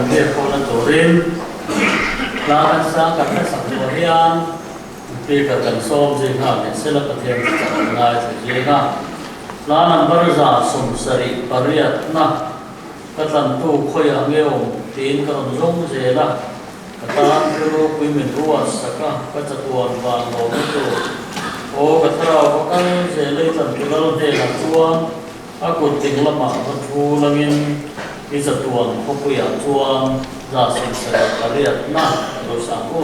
Biak pawhna turin hla kan sang kan hmasak duah hian Speaker kan sawm zing nghal ni sela Pathian chu chak an ngaithla zing a. Hla number 78 na ka tlantu khawiah nge awm tiin ka rawn zawng zel a, ka tan thil ropui min ruat sak a, ka chatuan van lawmna tur aw ka thlarau va kal zel ei tlantu lal hnenah chuan A kut ding lamah va thu langin i chatuan khawpuiah chuan 78 na lo sang u.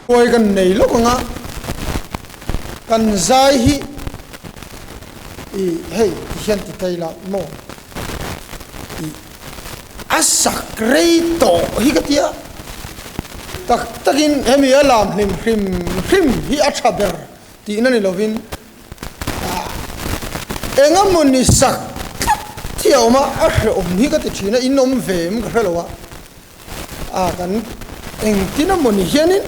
Huai kan nei lawk ang a, kan zai hi i hei ti hian ti thei la maw i a sak rei tawh hi ka tia tak takin hemi a lam hlim hrim hrim hi a tha ber tihna ni lovin Engemawni sak tlat hi a awm a, a hrehawm hi ka ti thin a, in awm ve em ka hre lo a, a kan engtin emawni hianin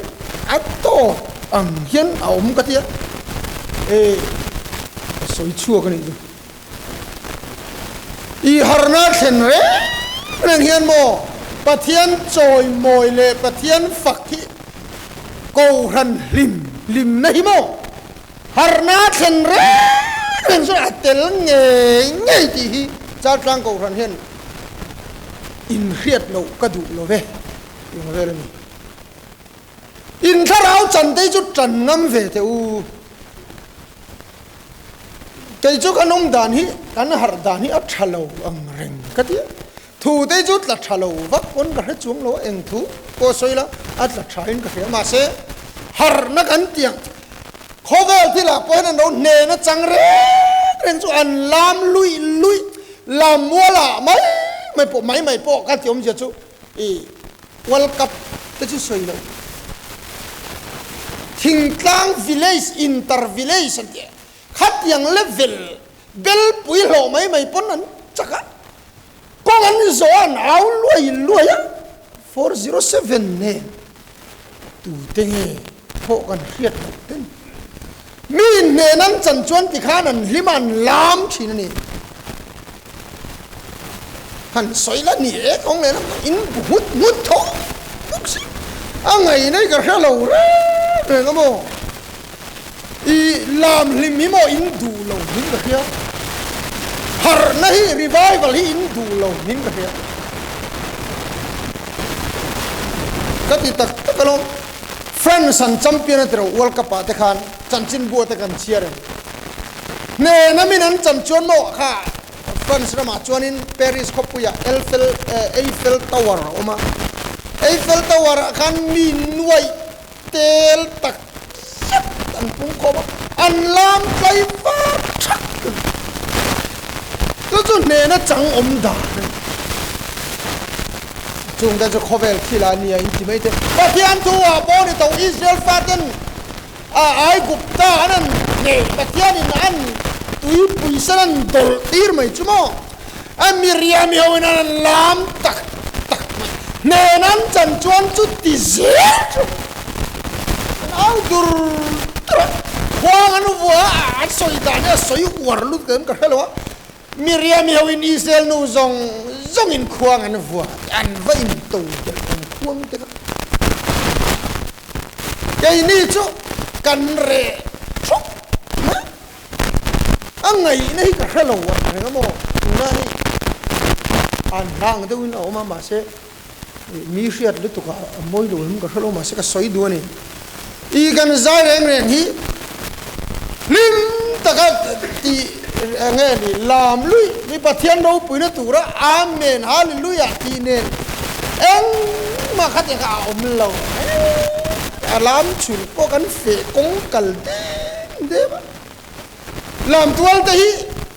a tawp ang hian a awm ka ti a, e ka sawi chhuak a nih chu. I harna thlen reng reng hian maw Pathian chawimawi leh Pathian fak hi Kohhran hlim hlimna hi maw Harna thlen reng reng chuan a tel ngei ngei tih hi Chaltlang Kohhran hian inhriat loh ka duh lo ve tih ang vel a ni. In thlarau chante hi chu tan ngam ve teh u. Kei chu kan awm dan hi, kan harh dan hi a tha lo ang reng ka ti a. Thu te chu tla tha lo vak pawn ka hre chuang lo a, eng thu pawh sawi la a tla tha in ka hria. Mahse, harhna kan ti ang, khawvel thil ah pawh hian an lo hnena chang reng reng chu an lam luih luih, lam mual ah mai mai pawh mai mai pawh ka ti awmzia chu i World Cup te chu sawi lo. Thingtlang village inter village an ti a, khatiang level belpui hlawh mai mai pawn an chak a. Kawng an zawh a an au luai luai a, 407 nen tute nge pawh kan hriat loh ten mi hnen an chan chuan tikhan an hlim a an lam thin a ni. Han sawi la ni e kawng lehlam in bu nghut nghut tho bawk si a ngaih nei ka hre lo reng reng a maw I lam hlim hi maw in duh lo hmin ka hria, harhna hi revival hi in duh lo hmin ka hria. Ka ti tak tak alawm, France an champion a ti ro World Cup ah te khan chanchin bua te kan chhiar em. Hnena min an chan chuan maw kha France ramah chuanin Paris khawpuiah Eiffel Eiffel Tower a awm a, Eiffel Tower ah khan mi nuaih Tel tak zet an pung khawm a, an lam tlai var thak a ni. Chu chu hnena chang awm dan a ni. Chungte chu khawvel thil a nia in ti mai te. Pathian thu ah pawh ni to Israel faten a Aigupta an an hneh Pathianin an tuipui sen an dawlh tir mai chu maw? A Miriam-i ho in an lam tak tak mai. Hnen an chan chuan chuti zel chu an au dur dur a, khuang an vua a, an sawi dan hi a sawi uar lut em ka hre lo a, Miriam-i ho in Israel nu zawng zawng in khuang an vua an va in to belh ang khuang te kha. Keini chu kan reh thup mai. A ngaihna hi ka hre lo ang reng a maw? Tuna hi an hlang deuhin a awm a, mahse mi hriat lutuk a mawi lo em ka hre lo, mahse ka sawi duh a ni. I kan zai reng reng hi hlim taka tih nge ni lam lui mi Pathian ropuina tura Amen Hallelujah tih nen engmah kha tiang kha a awm lo. A lam chhun pawh kan feh kawng kal deng deng a. Lamtual te hi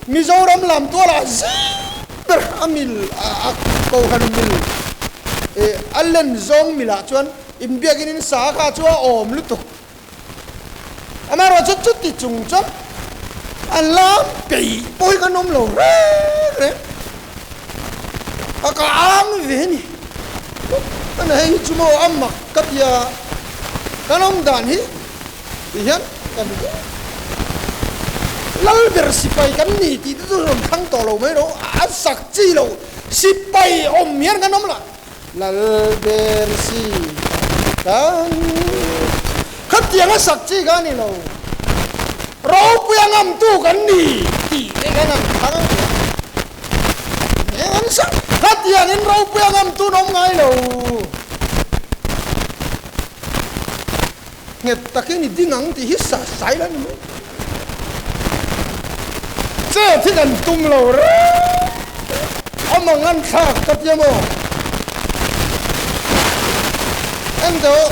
Mizoram lamtual ah zing ber a mil a kohhran mil eh a len zawng mil ah chuan inbiakin in sa kha chu a awm lutuk. Amaherawhchu chuti chung chuan a lam peih pawh hi kan awm lo reng reng. A ka ang ve a ni. Hei hi chu maw a mak ka tia kan awm dan hi. Ti hian kan Lalber sipai kan ni tih te chu rawn thlang tawh lo mai rawh, a sak chi lo sipai awm hian kan awm la, Lalber sipai kan ni khatiang a sak chi kha a ni lo, ropui a ngamtu kan ni tih te khan an thlang a nia, an sak khatiangin ropui a ngamtu an awm ngai lo. Nghet takin i ding ang tih hi sa sai la ni mai. Chet hi kan tum lo reng awm ang an thlak ka tia maw? Engte aw.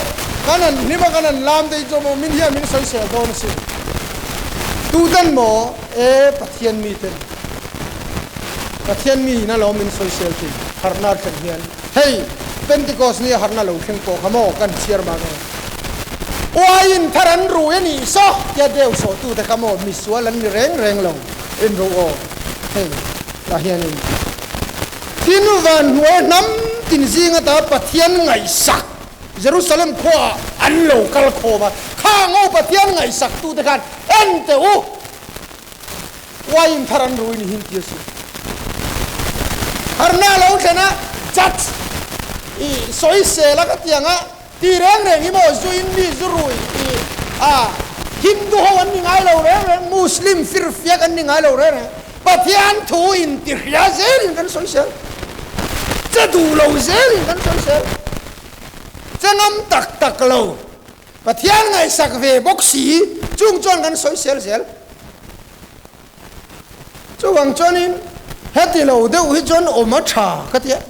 Kan han hlim a kan han lam te hi chu maw min hian min sawisel dawn a sin. Tuten maw e Pathian mi ten Pathian mi in alawm min sawisel thin harhna a thlen hian hei Pentecost ni a harhna lo thleng pawh kha maw kan chhiar mang e. Uaiin thar an rui a nih saw tia deu sawhtute kha maw misual an ni reng reng lo en ro aw hei tah hianin tin van hnuai hnam tin zing ata Pathian ngaihsak Jerusalem khuaah an lo kal khawm a, khang ho Pathian ngaihsaktute khan en teh u, uaiin thar an rui ni hin ti a si. Harna a lo thlen a, judge i sawisel a ka ti ang a, ti reng reng hi maw zuin mi zu rui i a, Hindu ho an ni ngai lo reng reng, Muslim firfiak an ni ngai lo reng reng, Pathian thu in ti hria zelin kan sawisel, che duh lo zelin kan sawisel, che ngam tak tak lo, Pathian ngaihsak ve bawk si chung chuan kan sawisel zel. Chuvang chuanin heti lo deuh hi chuan awm a tha ka ti a,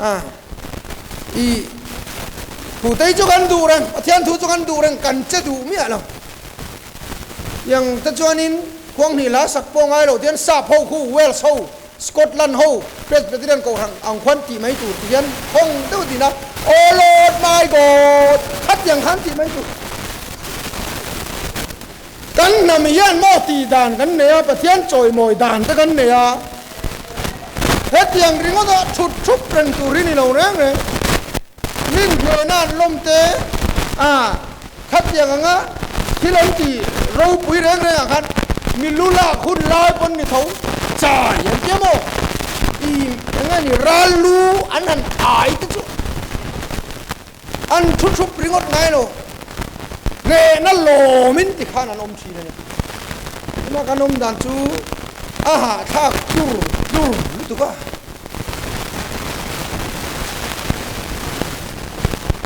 a i thu te hi chu kan duh reng, Pathian thu chu kan duh reng, kan che duh miah lo. Yang te chuanin khuanghnih hla sak pawh ngai lo tihian sap ho khu Wales ho, Scotland ho, Presbyterian kohhran ang khuan tih mai tur ti hian khawng deuh din a, Oh Lord my God khatiang khan tih mai tur. Kan hnam hian maw tih dan kan nei a, Pathian chawimawi dan te kan nei a, hetiang ringawt a thut thup reng tur hi ni lo reng reng. Min hnehna an lawm te a, khatiang anga thil an ti ropui reng reng ah khan mi lu lak hun lai pawn ni tho chai an ti a maw? I eng nge ni ral lu an han ai te chu an thu thup ringawt ngai lo, hnehna lawmin ti khan an awm thin a ni. Tuna kan awm dan chu a hahthlak tlur tlur lutuk a.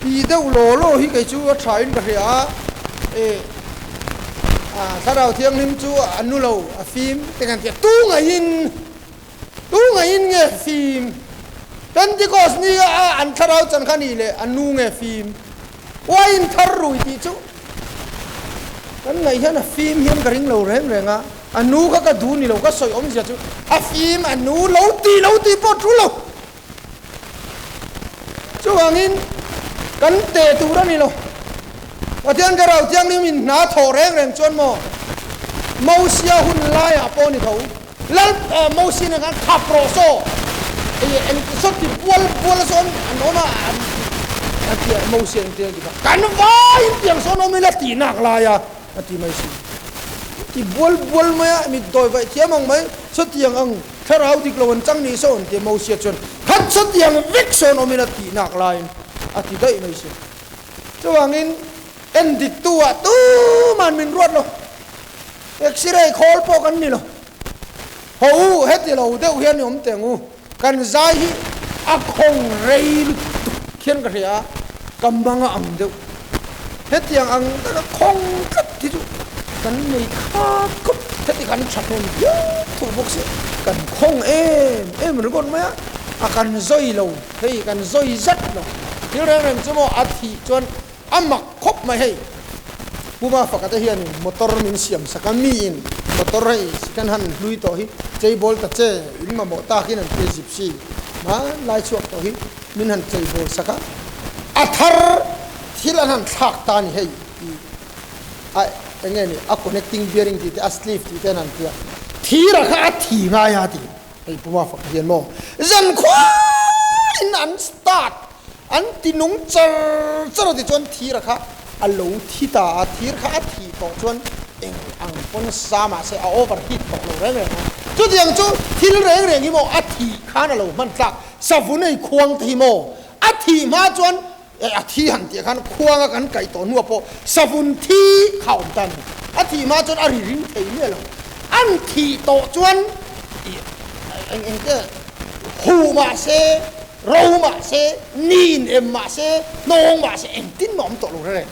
Ti deuh law law hi kei chu a tha in ka hria a, e thlarau thianghlim chu a nu lo a fim te kan ti a, tu ngaihin tu ngaihin nge fim Pentecost ni a an thlarau chan kha nih leh a nu nge fim uain thar rui tih chu kan ngaih hian a fim hian ka ring lo reng reng a. A nu kha ka duh ni lo, ka sawi awmzia chu a fim a nu lo ti lo tih pawh tul lo. Chuvangin kan teh tur a ni lo. Pathian ka rau thianghlim in hna thawh reng reng chuan maw Mosia hun laiah pawh ni tho. Lal Mosia nen khan khap rawh saw eng saw ti bual bual sawn an awm a an ti a Mosia eng tia kan vaiin tiang sawn awm ila tih nak laia a ti mai si. Ti bual bual mai a, mit dawi vaih thiam ang mai, sawtiang ang thlarau dik lo an chang ni sawn tia Mosia chuan khat sawtiang vek sawn awmin a tih nak laiin a ti daih mai si. Chuvangin en dik tu ah tuman min ruat lo, X-ray khawl pawh kan ni lo. Ho u, heti lo deuh hian i awm teh ang u, kan zai hi a khawng rei lutuk khian ka hria a, ka mang a ang deuh. Hetiang ang taka khawng tlat hi chu kan nei khat khawp, heti kan tha hnem viau tawh bawk si, kan khawng em em ringawt mai a, a kan zawi lo, hei kan zawi zat lo. Thil reng reng chu maw a thih chuan A mak khawp mai hei. Pu Mafaka te hianin motor min siam sak a, miin motor hei second hand hlui tawh hi cheibawl ta che in mamawh takin an tia gypsy hmanlai chhuak tawh hi min han cheibawl sak a, a thar thil an han thlak ta a ni hei i a eng nge ni a connecting bearing tih te a sleeve tih te an han tia thira kha a thi ngai a ti hei Pu Mafaka hian maw zankhuain an start An ti nung char char a ti chuan thir a kha a lo thi ta a, thir kha a thih tawh chuan eng ang pawn sa mahse a over heat tawh lo reng reng a. Chutiang chu thil reng reng hi maw a thih khan a lo hman tlak, savun ei khuang te hi maw a thih hma chuan a thi han tih khan khuang a kan kaih tawh hnuah pawh savun thi kha a awm ta a ni. A thih hma chuan a ri ring thei miah lo. An thih tawh chuan eng eng te hu mahse Ro mah se, nin em mah se, hnawng mah se, engtin mah awm tawh lo reng reng.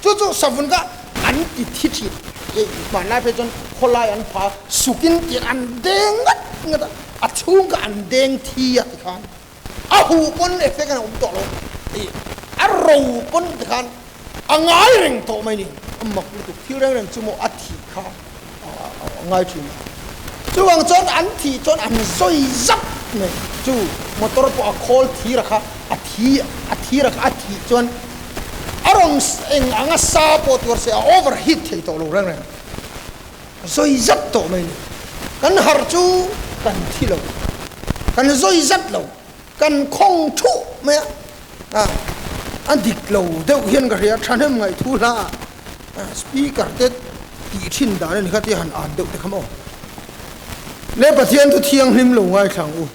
Chu chu savun kha an ti thi thin. Hei hmanlai phei chuan khawlai an pha sukin tiang an deng ngat ngat a, a chhung kha an deng thi a tikhan a huh pawn effect a awm tawh lo. A ro pawn tikhan a ngai reng tawh mai ni. A mak lutuk thil reng reng chu maw a thih kha a ngai thin a. Chuvang chuan an thih chuan an sawi zap mai. Chu motor pawh a khawl thir a kha a thi a thir a kha a thih chuan a rawn eng anga sa pawh tuar se a over heat thei tawh lo reng reng. A sawi zat tawh mai ni. Kan harh chu kan thi lo. Kan sawi zat lo. Kan khawng thuh mai a, a dik lo deuh hian ka hria, thahnem ngaihthu hla ah speaker te tih thin dan a ni kha tia han an deuh te kha maw. Le Pathian thu thianghlim lo ngaithla ang u.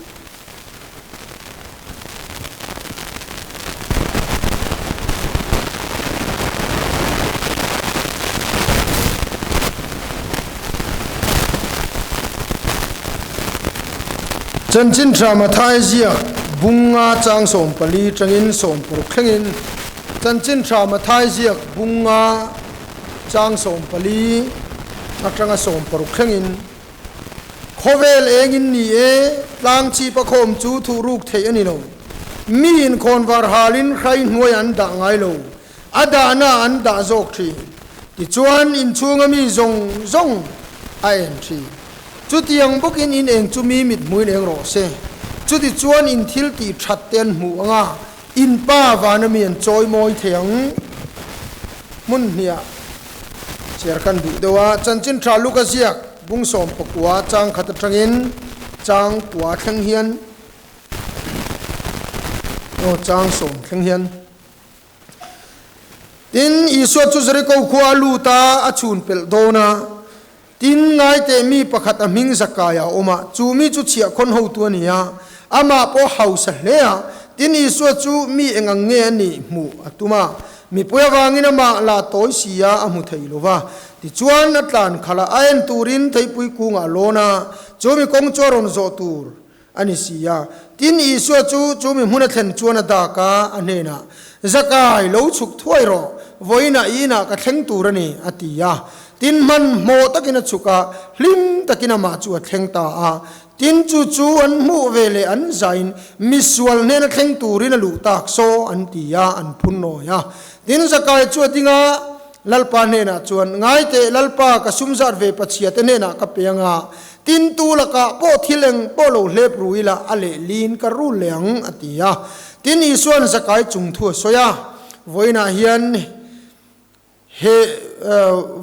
Chanchin tha Mathai ziak bunga chang 14 tangin 16 thlengin Chanchin tha Mathai ziak bunga chang 14 atanga 16 thlengin Khawvel engin ni e, tlang chip a khawm chu thuhruk theih a ni lo. Miin khawnvar halin hrai hnuai an dah ngai lo, a dahna an dah zawk thin. Tichuan inchhunga mi zawng zawng a en thin. Chutiang bawkin in eng chu mi mit hmuin eng rawh se. Chutichuan in thil tih that te an hmuh ang a, in pa vana mi an chawi mawi thei ang. Hmun hniah chhiar kan duh deuh a, chanchin tha luk a ziak bung 19 chang khat atangin chang kua thleng hian aw chang 10 thleng hian. Tin, Isua chu Jeriko khua a lut a, a chhun pelh dawn a. Tin, ngaiteh mi pakhat a hming Zakaia a awm a, chu mi chu chhiahkhawn hotu a ni a, amah pawh hausa hle a. Tin, Isua chu mi eng ang nge a nih hmuh a tum a, mipui avangin amah la tawi si a, a hmu thei lo va. Tichuan, a tlan khalh a, a en turin theipui kungah a lawn a, chu mi kawng chu a rawn zawh tur A ni si a. Tin, Isua chu chu mi hmun a thlen chuan a dak a, a hnenah, Zakai, lo chhuk thuai rawh, vawiinah i inah ka thleng tur a ni, a ti a. Tin, hmanhmawh takin a chhuk a, hlim takin amah chu a thleng ta a. Tin, chu chu an hmuh ve leh an zain, Misual hnena thleng turin a luh tak saw, an ti a, an phun nawi a. Tin, Zakai chu a ding a, Lalpa hnenah chuan, Ngaiteh, Lalpa, ka sum zat ve Pathiate hnenah ka pe ang a, tin tu lakah pawh thil eng pawh lo hlep ru ila a lehlin ka rul leh ang, a ti a. Tin, Isua'n Zakai chung thu a sawi a, Vawiinah hian he,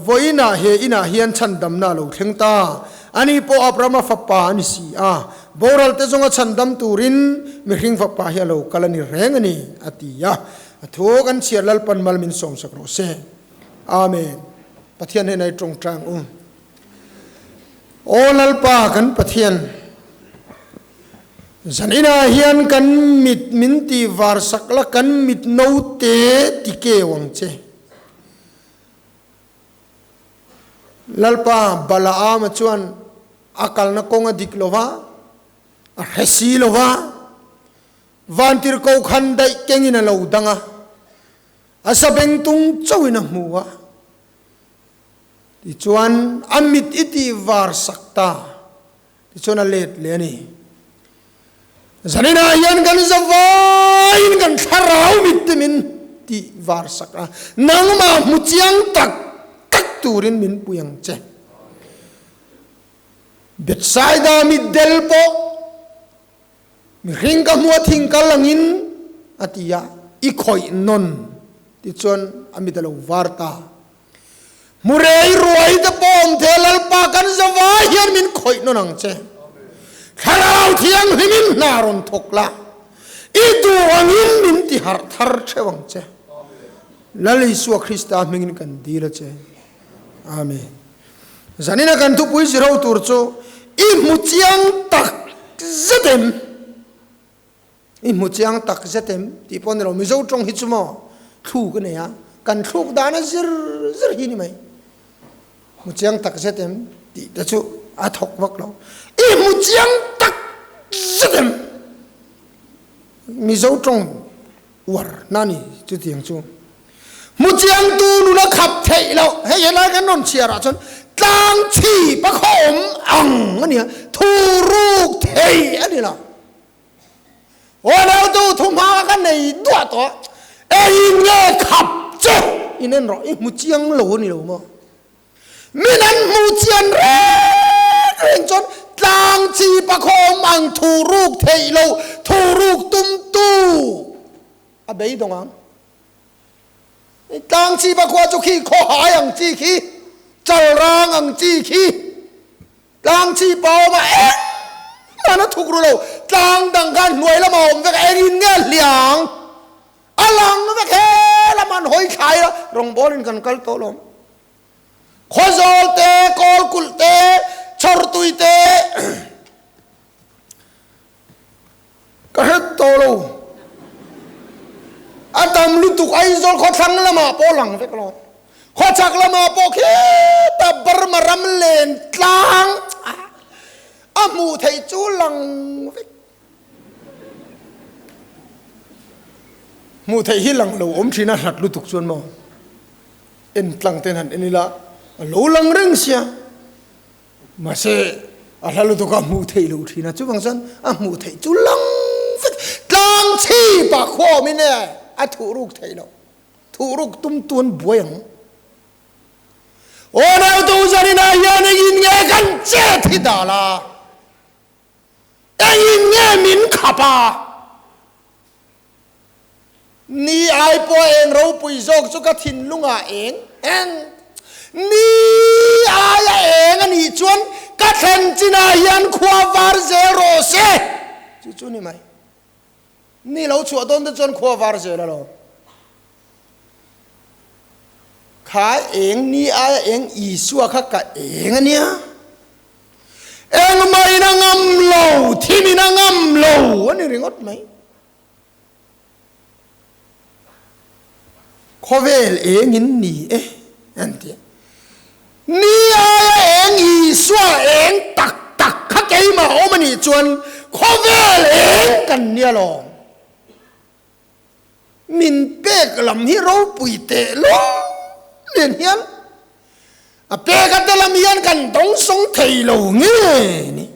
vawiinah he inah hian chhandamna a lo thleng ta, ani pawh Abrahama fapa a ni si a, boral te zawnga chhandam turin mihring fapa hi a lo kal a ni reng a ni, a ti a. A thu kan chhiar Lalpan mal min sawmsak rawh se. Amen. Pathian hnenah i tawngtai ang u. Aw Lalpa kan Pathian, zaninah hian kan mit min tih var sak la, kan mit note ti keu ang che. Lalpa Balaama chuan a kalna kawng a dik lova, a hre si lova, Vantirhkoh khan daih kengin a lo dang a, a sabengtung chauhin a hmu a. Tichuan a mit i tih var sak ta, tichuan a let leh a ni. Zaninah hian kan zavaiin kan thlarau mit te min tih var sak a, nangmah hmu chiang tak tak turin min pui ang che. Bethsaida mitdel pawh Mihring ka hmua thing kal angin a ti a, i khawih nawn tichuan a mit a lo var ta. Hmurei ruai te pawh awm thei a, Lalpa kan zavai hian min khawih nawn ang che. Thlarau Thianghlimin hna rawn thawk la, i duh angin min ti harh thar theuh ang che. Lal Isua Krista hmingin kan dil a che. Amen. Zanina kan thupui zirho tur chu i hmu chiang tak zet em? I hmu chiang tak zet em tih pawh a ni lo. Mizo tawng hi chu maw thluk a nei a, kan thluk dan a zir zir hi ni mai. Hmu chiang tak zet em tih te chu a thawk vak lo. I hmu chiang tak zet em? Mizo tawng uar na ni chutiang chu. Hmu chiangtu nun a khap theih loh. Hei helai kan rawn chhiar ah chuan tlang chhip a khawm ang a nia, thu ruk thei a ni lo. Aw nautu thu hma ka nei duah tawh a. Engin nge khap che in en rawh, i hmu chiang lo a ni lo maw? Min an hmuh chian reng reng chuan tlang chi pakhawm ang thu ruk theih loh, thu ruk tumtu a beidawng ang. Tlang chi pakhua chu khi khawhai ang chi khi, chalrang ang chi khi, tlang chi pa awm a engmah na thuk ru lo, tlang dang khan hnuai lamah a awm vek a, engin nge hliang a lang vek he lamah an hawi thlai a, rawngbawlin kan kal tawh lawm. Khawzawl te, Kawlkulh te, Chhawrtui te ka hret tawh lo. A tam lutuk Aizawl khawthlang lamah pawh lang vek lo. Khawchhak lamah pawh khita Burma ram len tlang a hmuh theih chu lang vek. Hmuh theih hi lang lo awm thin a hlat lutuk chuan maw en tlang ten han en ila a lo lang reng sia mahse a hla lutuk a hmuh theih loh thin a chuvang chuan a hmuh theih chu lang vek tlang chhip ah khua awm in e a thuh ruk theih loh thuh ruk tum tuan buai ang aw nautu zanin ah hian engin nge kan chet hi dal a. Engin nge min khap a? Ni ai pawh eng ropui zawk chu ka thinlungah eng eng. Ni aia eng a nih chuan ka thlen chinah hian khua var zel rawh se. Chu chu ni mai. Ni lo chhuah dawn te chuan khua var zel alawm. Kha eng ni aia eng Isua kha ka eng a nia. Engmah in a ngam lo, thim in a ngam lo a ni ringawt mai. Khawvel eng in ni e an ti a. Ni aia eng Isua eng tak tak kha keimah awm a nih chuan khawvel eng kan nia lawm. Min pek lam hi ropui teh lawm nen hian a pek a te lam hian kan dawng sawng thei lo nge ni.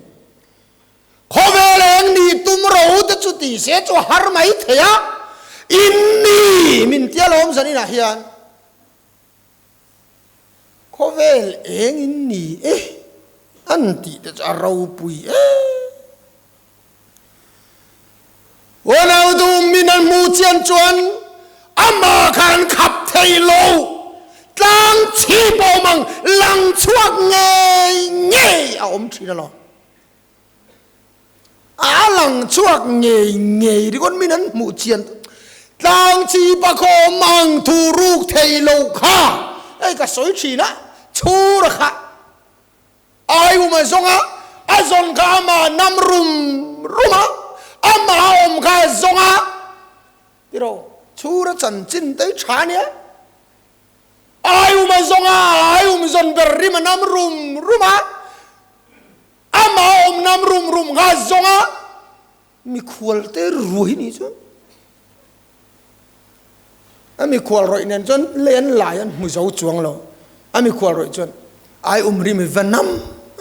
Khawvel eng ni tum ro te chu ti se chu har mai thei a, in ni min tia lawm zan inah hian khawvel eng in ni e an tih te chu a ropui em. Unau dum min an hmuh chian chuan amah kha an khap thei lo. Tlang chhip a awm ang, lang chhuak ngei ngei a awm thin alawm. A lang chhuak ngei ngei ringawt min an hmuh chian tlang chhip a khaw awm ang thu ruk thei lo kha hei ka sawi thin a, chhura kha. Ai um a zawng a, a zawn kha amah nam rum rum a, amah a awm kha a zawng a. Tiraw, chhura chanchin te hi tha ania. Ai um a zawng a, ai um zawn ber rim a nam rum rum a, amah a awm nam rum rum kha a zawng a. Mikhual te ruai nih chuan a mikhual rawih nen chuan lei an lai an hmu zo chuang lo. A mikhual rawih chuan ai um ri mi va nam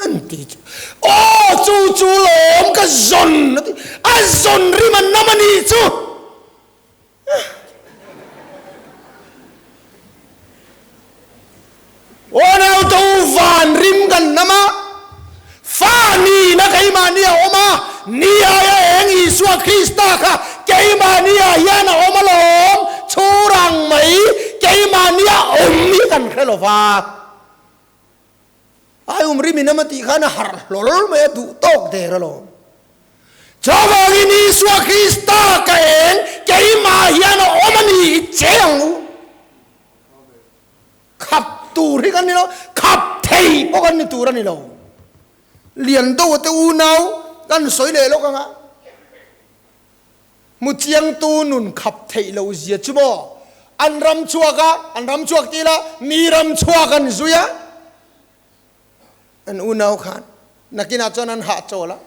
an ti chu aw chu chu lawm ka zawn a ti a zawn rim a nam a nih chu. Aw nauto van rim kan nam a, fa nihna keimahni a awm a, ni aia eng Isua Krista kha keimahni ah hian a awm alawm, chhur ang mai keimahni a awm hi kan hre lo va. Ai um rim in ama tih khan a harh hlawl mai a duh tawk der alawm. Chuvangin Isua Krista ka eng keimah hian a awm a ni i che ang u. Khap tur hi kan ni lo, khap thei pawh kan ni tur a ni lo. Lian deuh te unau kan sawi leh lawk ang a. Hmuchiangtu nun khap theih loh zia chu maw? An ram chhuak a, an ram chhuak ti ila, mi ram chhuak an zui a, an unau khan nakinah chuan an hahchawl a,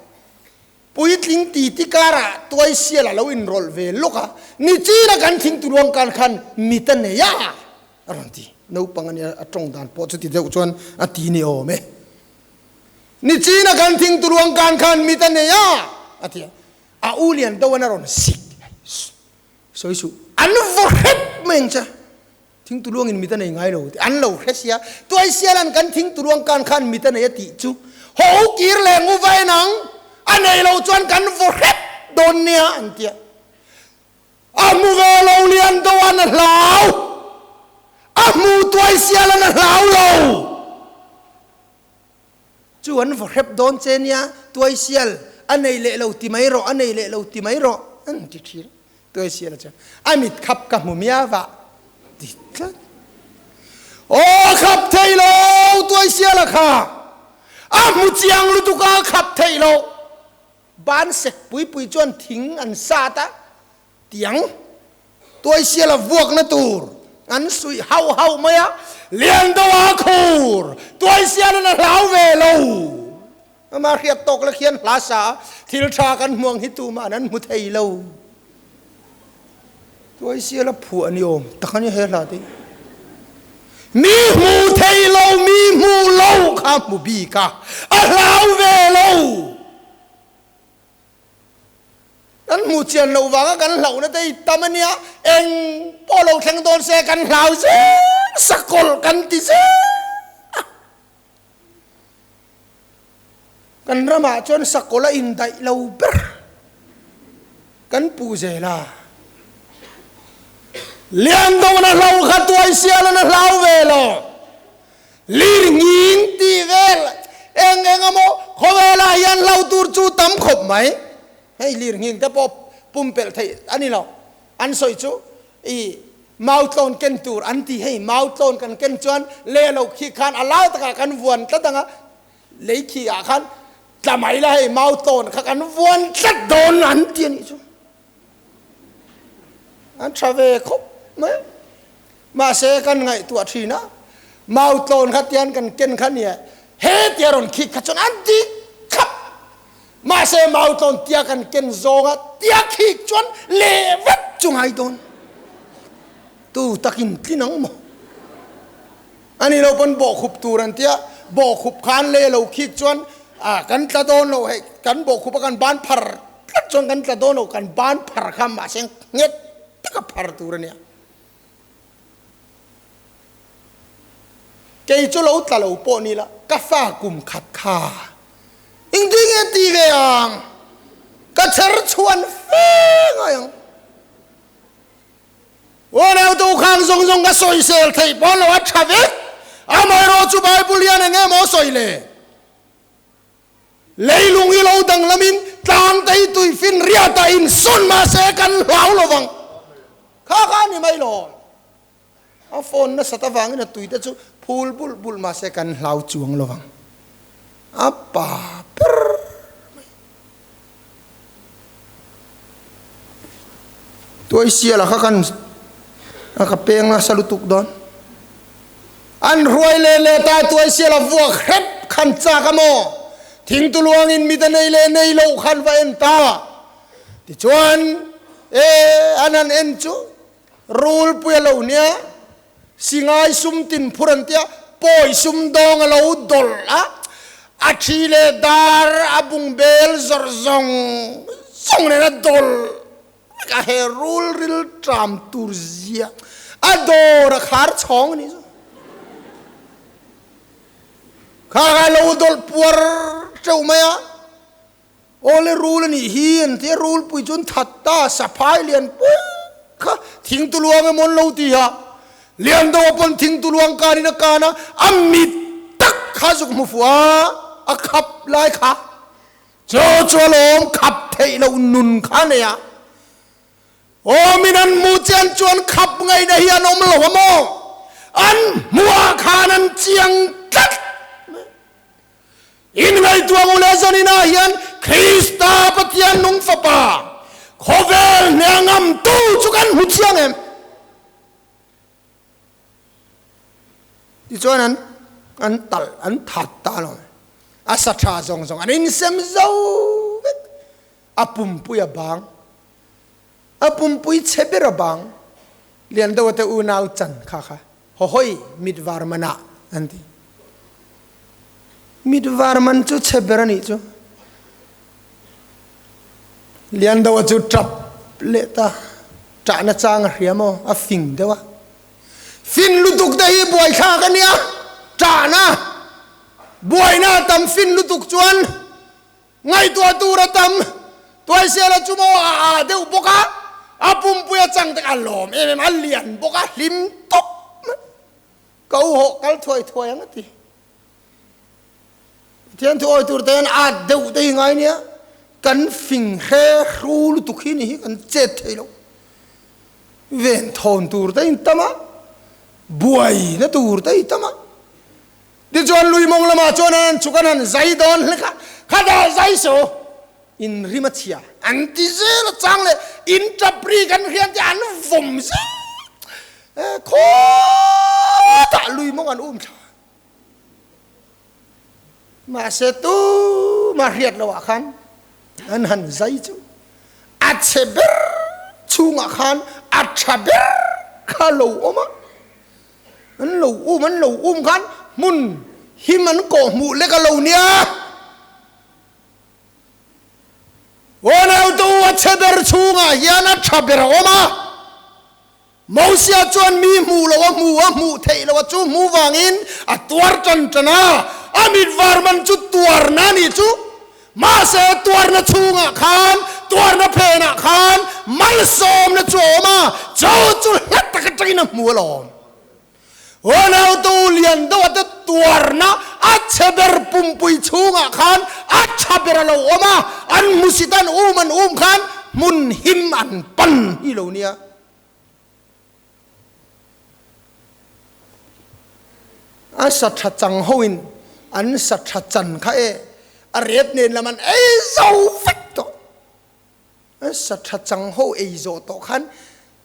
puitling ti ti karah tuai sial a lo inrawlh ve lawk a, nichina kan thingtuluang kan khan mit a nei a, a rawn ti. Naupang a nia, a tawng dan pawh chuti deuh chuan a ti ni awm e. Nichina kan thingtuluang kan khan mit a nei a, a ti a. A u lian deuh an a rawn sik sawi suh. An vaw hrep. mai ang che. Thingtuluangin mit a nei ngai lo tih an lo hre sia. Tuaisiala'n kan thingtuluang kan khan mit a nei a tih chu ho kir leh ngu va en ang, a nei lo chuan kan vaw hrep dawn nia an ti a. A hmu ve lo lian deuh an a hlau, a hmu Tuaisiala'n a hlau lo. Chu an vaw hrep dawn che nia, Tuaisial, a nei leh lo ti mai rawh, a nei leh lo ti mai rawh, an ti thin. Tuaisiala chuan, A mit khap ka hmu miau a, ti tlat. Aw, a khap thei lo, Tuaisiala kha a hmu chiang lutuk a, a khap thei lo. Ban sek pui pui chuan thing an sat a, Tiang tuaisiala vuakna tur an suih hauh hauh mai a, Liandoa khur tuaisialin a hlau ve lo. Ama hriat tawk la khian hla sa a, thil tha kan hmuang hi tumah an hmu thei lo. Tuaisiala phuah ni awm tak a ni he hla te hi. Mi hmu thei lo, mi hmu lo kha hmu bik a, a hlau ve lo. Kan hmuh chian loh vanga kan hlauhna te hi tam a nia, eng pawh lo thleng dawn se kan hlau zel, sakawlh kan ti zel a. Kan ramah chuan sakawlh a indaih lo ber kan puh zel a. Liandawna hlo kha tuaisialana hlau ve lo. Lir nging tih vel eng eng emaw khawvelah hian hlo tur chu tam khawp mai. Hei lir nging te pawh pumpelh theih a ni lo. An sawi chu i mautlawn ken tur an ti. Hei mautlawn kan ken chuan leh lo khi khan a lai takah kan vuan tlat ang a, lei khi ah khan tla mai la hei mautlawn kha kan vuan tlat dawn an ti a nih chu. An tha ve khawp mai. Mahse kan ngaihtuah thin a, mau tlawn kha tian kan ken kha nia, he tia rawn khik kha chuan an ti khap. Mahse mau tlawn tia kan ken zawnga tia khik chuan leh vek chu ngai dawn. Tu takin tlin ang maw? Ani lo pawn bawhkhup tur an tia, bawhkhup khan leh lo khik chuan a kan tla dawn lo hei, kan bawhkhup a kan ban phar tlat chuan kan tla dawn lo, kan ban phar kha mahse nghet taka phar tur a nia. Kei chu lo tla lo pawh ni la, ka fa kum khat kha engtin nge ti ve ang? Ka chher chhuan fe ngai ang. Unautu khang zawng zawng ka sawisel theih pawn lo a tha vek. Amaherawh chu Bible hian eng emaw sawi le? Leilung hi lo danglamin tlang te hi tuifin riat ah insawn mahse kan hlau lo vang. Kha kha a ni mai lo. A phone nasat avangin a tui te chu phul bulh bulh mahse kan hlau chuang lo vang. A pa ber mai. Tuaisiala kha kan a ka peng nasa lutuk dawn. An hruai leh leh ta Tuaisiala vuak hrep khan chak a maw? Thingtuluangin mit a nei leh nei loh khan va en ta. Tichuan e an han en chu rulpui a lo nia, Singai sum tin phur an tia, pawi sum dawng a lo dawlh a, a thi leh dar a bung bel zawrh zawng zawng nen a dawlh vek a, he rul ril tram tur zia a dawr a khar chhawng a nih chu. Kha kha a lo dawlh puar teuh mai a, Awle rul a nih hi an ti a, rulpui chu an that ta, saphai lian pui kha thingtuluang emaw an lo ti a, Liandoa pawn thingtuluang kanin a kan a, a mit tak kha zuk hmu fuh a, a khap lai kha chu chu a lawm khap theih loh nun kha a nei a, Aw min an hmuh chian chuan khap ngaihna hi an awm lo a maw? An hmuhah khan an chiang tlat mai. Inngaihtuah ngu leh zaninah hian Krista Pathian nung Fapa, khawvel hneh ngamtu chu kan hmu chiang em? Tichuan an an talh, an that ta lo. A sa tha zawng zawng an insem zo vek. A pumpui a bang. A pumpui chhe ber a bang. Lian deuh te unau chan kha kha haw hawi mit var man ah an ti. Mit var man chu chhe ber a nih chu. Lian deuh chu tap leh ta. Ṭahna chang a hria maw? A fing deuh a. Fin lutuk te hi buaithlak a nia. Ṭahna, buaina a tam fin lutuk chuan ngaihtuah tur a tam. Tuaisela chu maw a aa deuh bawk a, a pumpui a chang te a lawm em em, a lian bawk a, hlim tawp mai. Ka u hawh kal thuai thuai ang a ti. Pathian thu awi tur te hian at deuh te hi ngai nia, kan fing hre hru lutuk hi ni hi kan chet thei lo. Ven thawn tur te in tam a, buai na tur te i tam a. Tichuan lui mawng lamah chuan an han chhuk an han zai dawn hlek a, khatah zai so in rim a chhia an ti zel a, chang leh in tap ri kan hriat te an vawm zel khawtah lui mawng an um thla. Mahse tumah hriat lo ah khan an han zai chu a chhe ber chhungah khan a tha ber kha lo awm a, an lo um an lo um khan hmun him an kawh hmuh lek a lo nia. Unautu a chhe ber chhungah hian a tha ber a awm a. Mosia chuan mi hmuh lo a hmu a, hmuh theih lo a chu hmu vangin a tuar tan tan a, a mit var man chu tuarna a nih chu. Mahse tuarna chhungah khan, tuarna phenah khan malsawmna chu a awm a, cho chu hla tak atangin a hmu alawm. Unautu lian deuh ate tuarna a chhe ber pumpui chhungah khan a tha ber a lo awm a, an hmusit an um an um khan hmun him an pan hi lo nia. A sa tha chang hoin an sa tha chan kha e a rep nen lam an ei zo vek tawh. A sa tha chang ho ei zawh tawh khan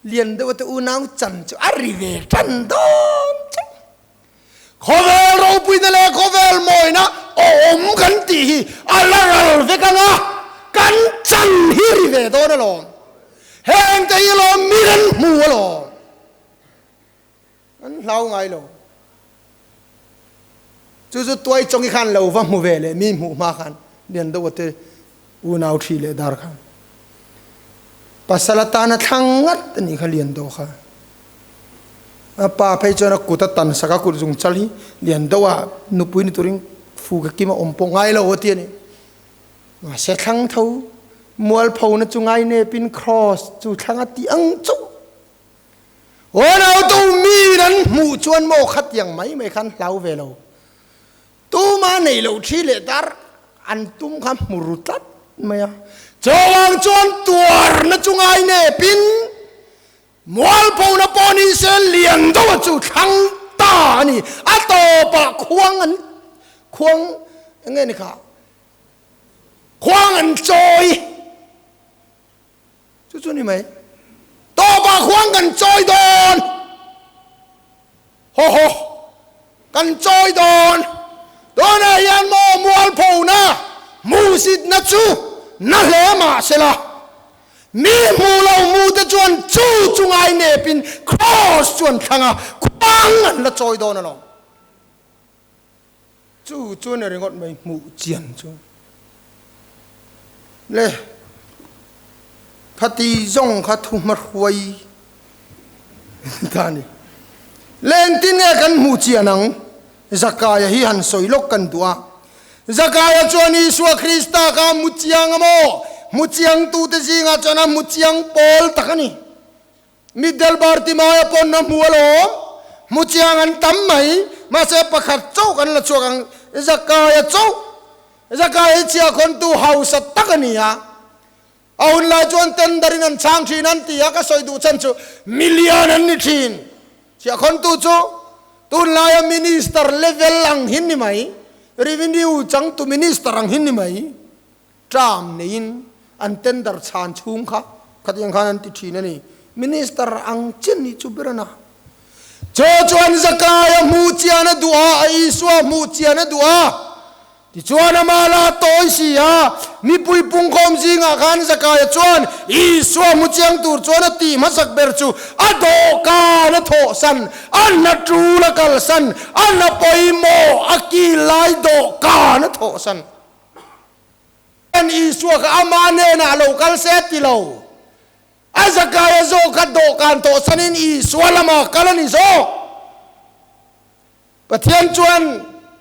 lian deuh te unau chan chu a ri ve tan dawn chauh. Khawvel ropuina leh khawvel mawina awm kan tih hi a la ral vek ang a, kan chan hi ri ve dawn alawm. Heng te hi alawm mi kan hmu alawm. An hlau ngai lo. Chu chu tuai chawng i khan lo va hmu ve leh mi hmuh hma khan lian deuh te unau thi leh dar khan pasal atana thlang ngat a nih kha lian deuh kha. A pa phei chuan a kut a tan sak a, kut zung chal hi lian deuh a nupui ni turin fu ka kim a awm pawh ngai lo a ti a ni. Mahse thlang tho mualpho na chu ngai nepin cross chu thlang a ti ang chauh. Aw to mi an hmuh chuan maw khatiang mai mai khan hlau ve lo. Tuma nei lo thi leh dar an tum kha hmu ru tlat mai a. Chawang chuan tuarna chu ngai nepin Mualphona pawh ni se lian deuha chu thlang ta a ni. A tawpah khuang an khuang eng nge ni kha? Khuang an chawi chu chu ni mai. Tawpah khuang kan chawi dawn. Haw haw kan chawi dawn. Tunah hian maw mualphona hmuhsitna chu na hle mah sela. Mi hmu lo hmu te chuan chu chu ngai nepin Kraws chu an thlang a, khuang an la chawi dawn alawm. Chu chu ni ringawt mai hmuh chian chu. Le, khati zawng kha thu hmahruai ta ni. Le engtin nge kan hmuh chian ang? Zakaia hi han sawi lawk kan duh a. Zakaia chuan Isua Krista kha a hmu chiang a maw? Hmu chiangtute zingah chuan a hmu chiang pawl tak a ni. Mitdel Bartimaia pawn a hmu alawm. Hmu chiang an tam mai. Mahse pakhat chauh kan la chhuak ang. Zakaia chauh. Zakaia hi chhiahkhawntu hausa tak a ni a. A hun lai chuan tender in an chhang thin an ti a, ka sawi duh chhan chu million an ni thin. Chhiahkhawntu chu tunlaia minister level ang hin ni mai, revenue changtu minister ang hin ni mai. Term neiin an tender chhan chhung kha khatiang khan an ti thin a ni. Minister ang chin nih chu ber a na. Chaw chuan Zakaia hmuh chian a duh a, a Isua hmuh chian a duh a. Tichuan amah la tawi si a, mipui pungkhawm zingah khan Zakaia chuan Isua hmu chiang tur chuan a tih hmasak ber chu a dawhkan a thawhsan, a hna tul a kalsan, a hna pawimawh a kil lai dawhkan a thawhsan. Isua kha amah hnenah lo kal se a ti lo. A Zakaia zawk kha dawhkan tawhsanin Isua lama kal a ni zawk. Pathian chuan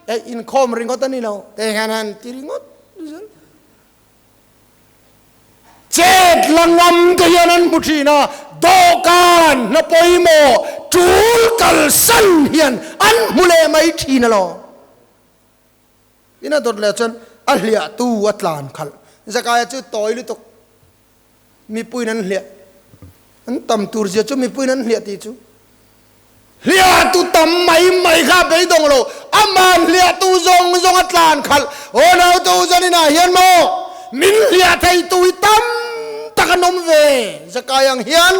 eh inkhawm ringawt a ni lo, te hian han ti ringawt zel. Chet la ngam te hian an hmu thin a, dawhkan hna pawimawh tul kalsan hian an hmu leh mai thin alawm. Tin a dawt leh chuan a hliahtu a tlan khalh. Zakaia chu tawi lutuk mipuiin an hliah. An tam tur zia chu mipuiin an hliah tih chu. Hliahtu tam mai mai kha a beidawng lo. Aman hliahtu zawng zawng a tlan khalh. Aw nautu zaninah hian maw min hliah theitu hi tam tak an awm ve. Zakai ang hian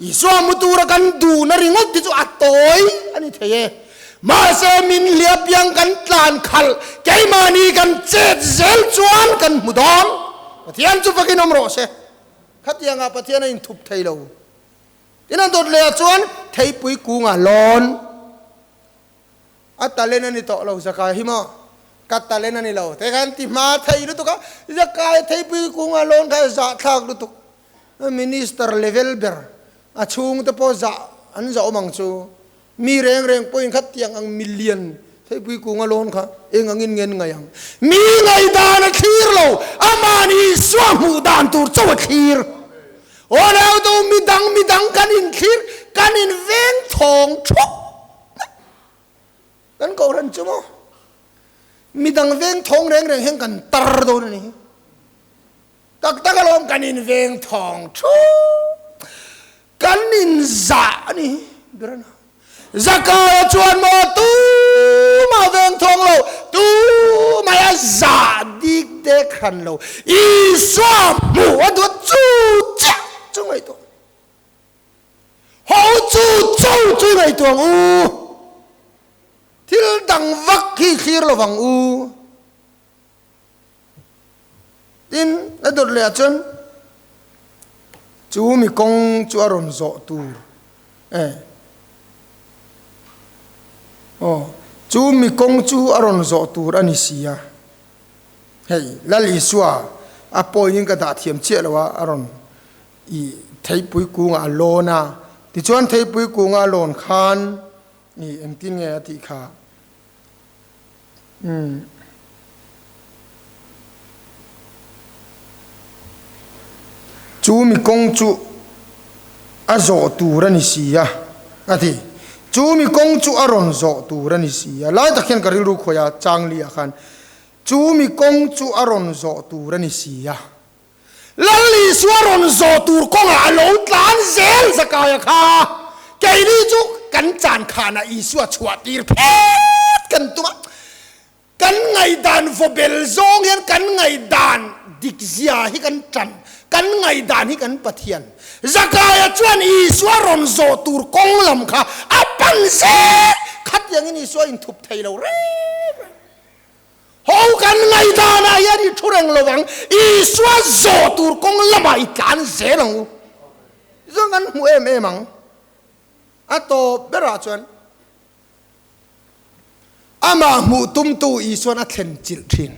Isua mu tura kan duhna ringawt hi chu a tawi a ni thei e. Mahse min hliah piang kan tlan khalh keimahni kan chet zel chuan kan hmu dawn. Pathian chu fakin awm rawh se. Khatiangah Pathian a inthup thei lo. Tin a dawt leh ah chuan theipui kungah lawn a talent a ni tawh lo Zakai hi maw ka talent a ni lo te khan ti hma thei lutuk a Zakai theipui kungah lawn kha zahthlak lutuk minister level ber a chhungte pawh zah an zah awm ang chu mi reng reng pawhin kha tiang ang milian theipui kunga lawn kha eng angin ngen ngai ang mi ngaihdan a thlir lo amahni Isua hmuh dan tur chauh a thlir. Aw lo tu midang midang kan inthlir kan inveng thawng thup kan kohhran chu maw midang veng thawng reng reng hian kan tar dawn a ni hi tak tak alawm kan inveng thawng thup kan inzah a ni hi Birana Zakaia chuan maw tumah veng thawng lo, tumah a zah dik dek hran lo, Isua hmuh a duat chu chiah chu ngaihtuah. Ho chu cho chu ngaihtuah ang u. Thil dang vak hi thlir lo vang u. Tin, a dawt leh ah chuan chu mi kawng chu a rawn zawh tur e aw chu mi kawng chu a rawn zawh tur a ni si a, hei Lal Isua a pawhin ka dah thiam chiah lo a, a rawn i theipui kungah a lawn a, tichuan theipui kunga a lawn khan i engtin nge a tih kha. Umm. Chu mi kawng chu a zawh tur a ni si a, a ti. Chu mi kawng chu a rawn zawh tur a ni si a. Lai tak hian ka rilru khawi a, Changli ah khan chu mi kawng chu a rawn zawh tur a ni si a. Lal Isua rawn zawh tur kawngah a lo tlan zel Zakaia kha. Keini chu kan chan khanah Isua chhuah tir phet kan tum a, kan ngaihdan vawbel zawng hian kan ngaihdan dik zia hi kan tan, kan ngaihdan hi kan Pathian. Zakaia chuan Isua rawn zawh tur kawng lam kha a pan zel, khatiangin Isua inthup thei lo reng reng. Ho kan ngaihdanah hian i thu reng lo ang, Isua zawh tur kawng lamah i tlan zel ang u. Zawng kan hmu em em ang. A tawp berah chuan amah hmuh tumtu Isuan a thlen chilh thin.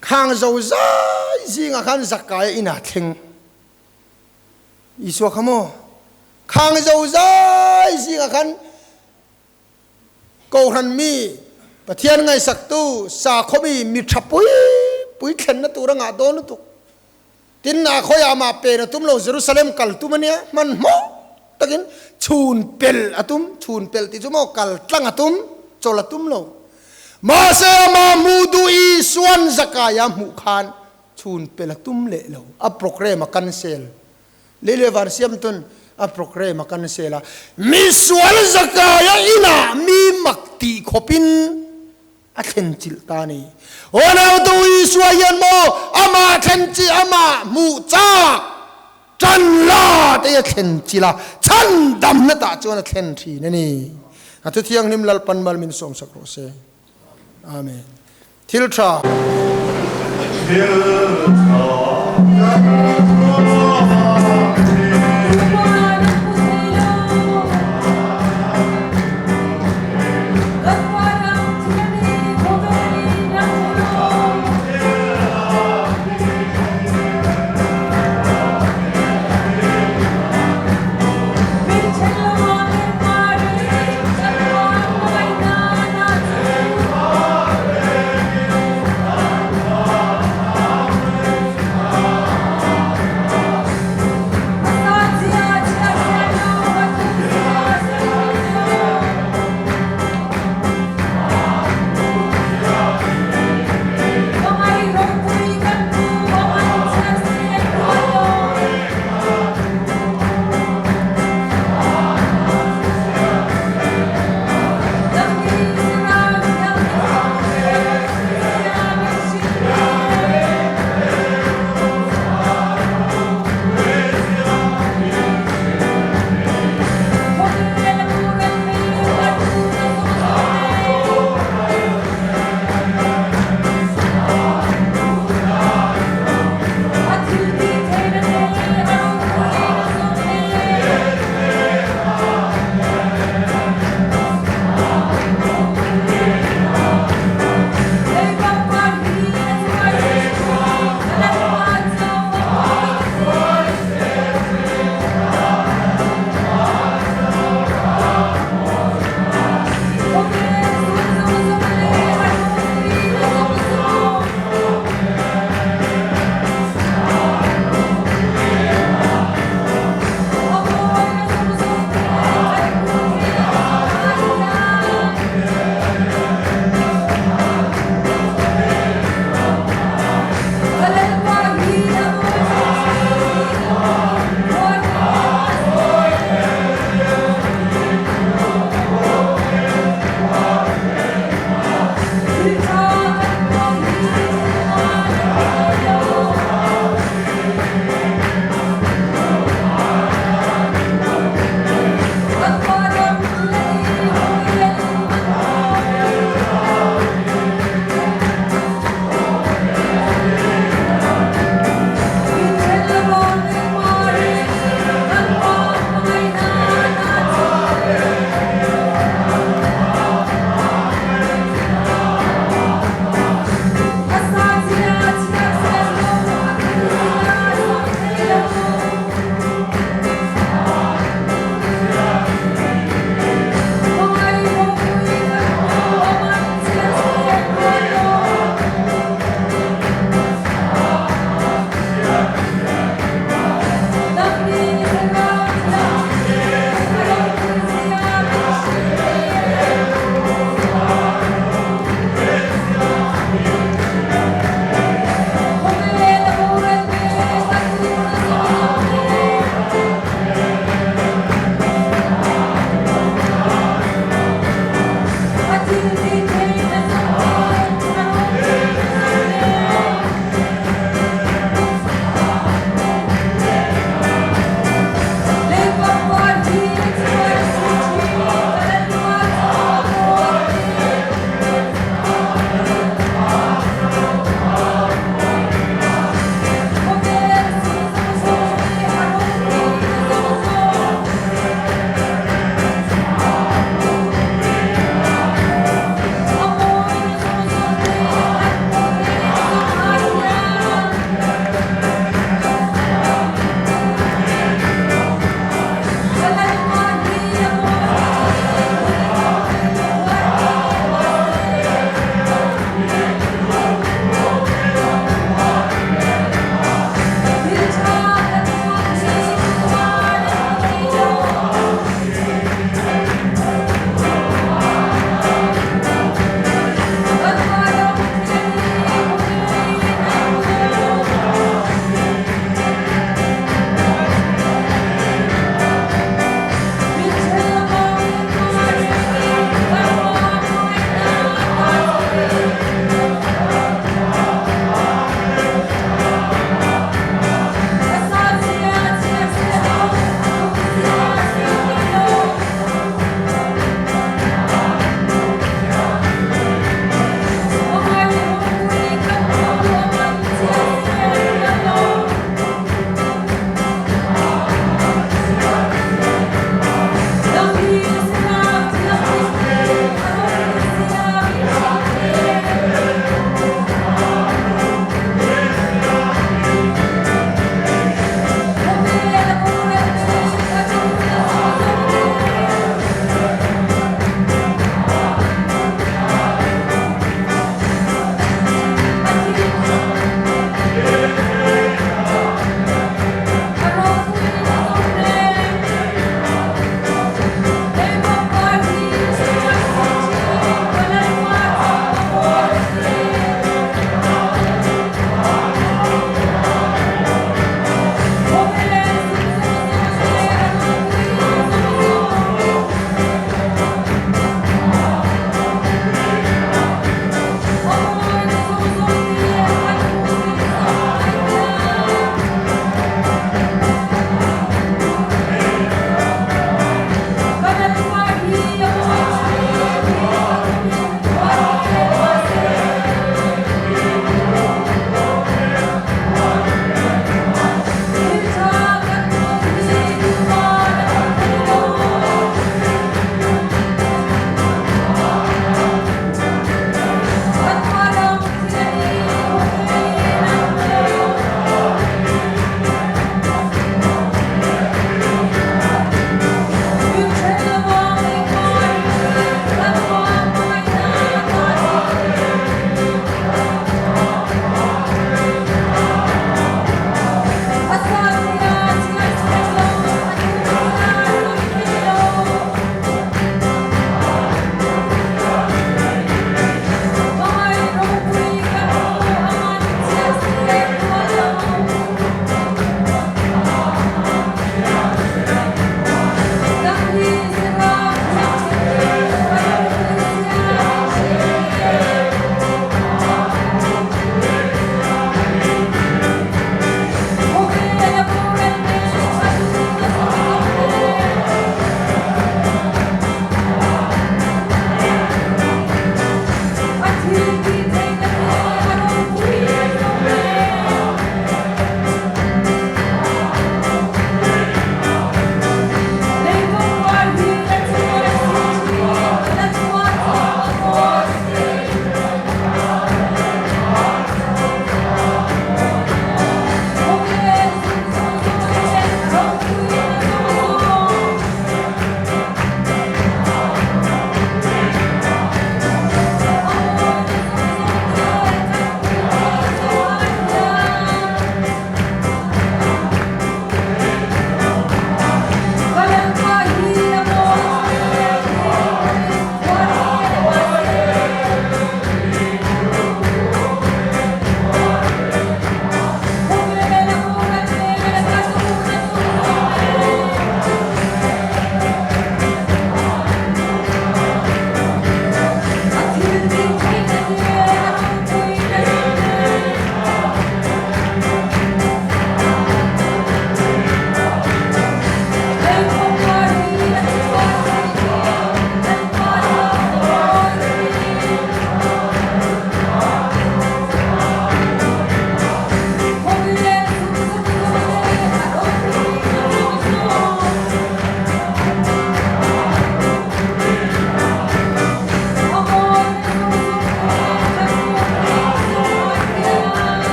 Khang zo zai zingah khan Zakaia inah thleng. Isua kha maw? Khang zo zai zingah khan Kohhran mi, Pathian ngaihsaktu, sakhaw mi, mi tha pui pui thlenna tur a ngah dawn lutuk. Tin, a khawiah mah pen a tum lo, Jerusalem kal tum a nia, hmanhmawh takin chhun pel a tum, chhun pel tih chu maw kal tlang a tum, chawl a tum lo. Mahse, amah hmuh duh Isuan Zakaia hmuh khan chhun pel a tum leh lo, a programme a cancel. Lei leh van siam tun a programme a cancel a, misual zakaia inah mi mak tih khawpin a thlen chilh ta a ni. Aw nautu Isua hian maw amah thlen chi amah hmuh chak tan la te a thlen chilh a, chhan damna tah chuan a thlen thin a ni. A thu thianghlim Lalpan mal min sawmsak rawh se. Amen. Thil tha.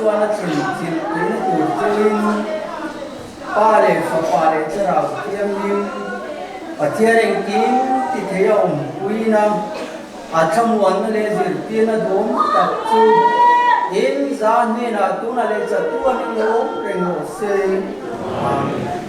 chuan a chin chilh theihna tur cheuhin Pa leh Fapa leh Thlarau Thianghlim Pathian engkim ti thei a awmpuina a thlamuanna leh zirtirna duhawm tak chu in za hnenah tunah leh chatuan in lo awm reng rawh se. Amen.